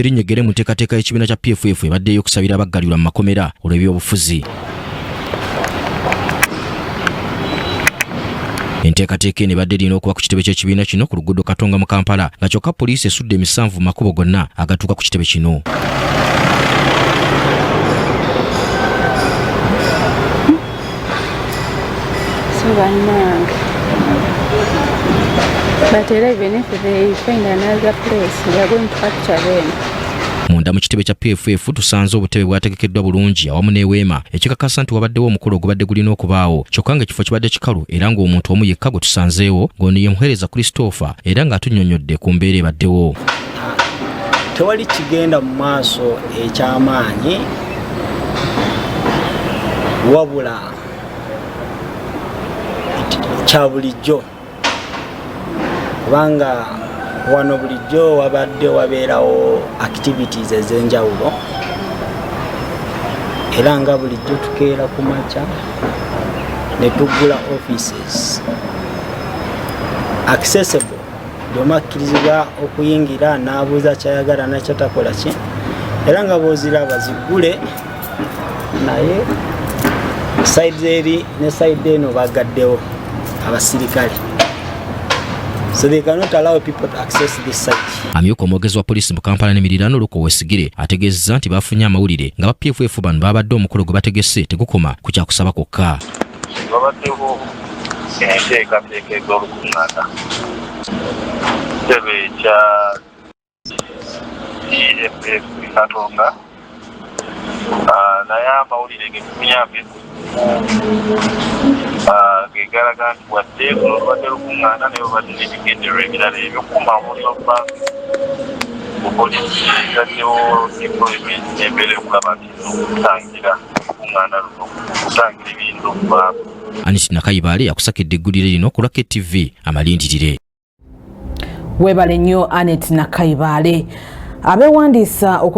Erinnya eggere mu nteekateeka y'ekibiina kya PFF ebadde ey'okusabira abaggalirwa mu makomera olw'ebyobufuzi. Enteekateeka eno ebadde erina okuba ku kitebe ky'ekibiina kino ku luguudo Katonga mu Kampala, nga kyokka poliisi esudde emisanvu mu makubo gonna agatuuka ku kitebe kino. So bannange, but era even if they find another place, they are going to capture them. Munda mu kitebe kya PFF tusanze obutebe bwategekeddwa bulungi awamu n'eweema, ekikakasa nti wabaddewo omukolo ogubadde gulina okubaawo, kyokka ng'ekifo kibadde kikalu era ng'omuntu omu yekka gwe tusanzeewo ng'ono ye muheereza Christopher, era ng'atunnyonnyodde ku mbeera ebaddewo. Tewali kigenda mu maaso ekyamaanyi, wabula kya bulijjo, kubanga wano bulijjo wabadde wabeerawo activities ez'enjawulo, era nga bulijjo tukeera ku makya ne tuggula offices accessible, buli omu akkirizibwa okuyingira n'abuuza kyayagala nakyatakola ki, era nga bwoziraba ziggule, naye side eri ne side eno bagaddewo abasirikale, so they cannot allow people to access this side. Amyuka omwogezi wa poliisi mu Kampala n'emiriraano, Luke Owesigire, ategeezezza nti bafunye amawulire nga ba PFF bano babadde omukolo gwe bategese tegukoma ku kyakusaba kwokka. Wabaddewo enteekateeka ez'olukuŋŋaana kitebe kya PFF Katonga. Naye amawulire ge tufunye ge galaga nti wadde luno lubadde lukuŋŋaana, naye babadde n'ebigendererwa ebirala ebyokuuma omuliro bank. Poliisi etaddewo deployment n'embeera yokulaba nti okutangira olukuŋŋaana luno, okutangira ebiyinza okubaako. Anit Nakayibaale yakusakidde eggulire lino ku lwa KTV Amalindirire. Weebale nnyo, Anet Nakayibaale. Abeewandiisa okuva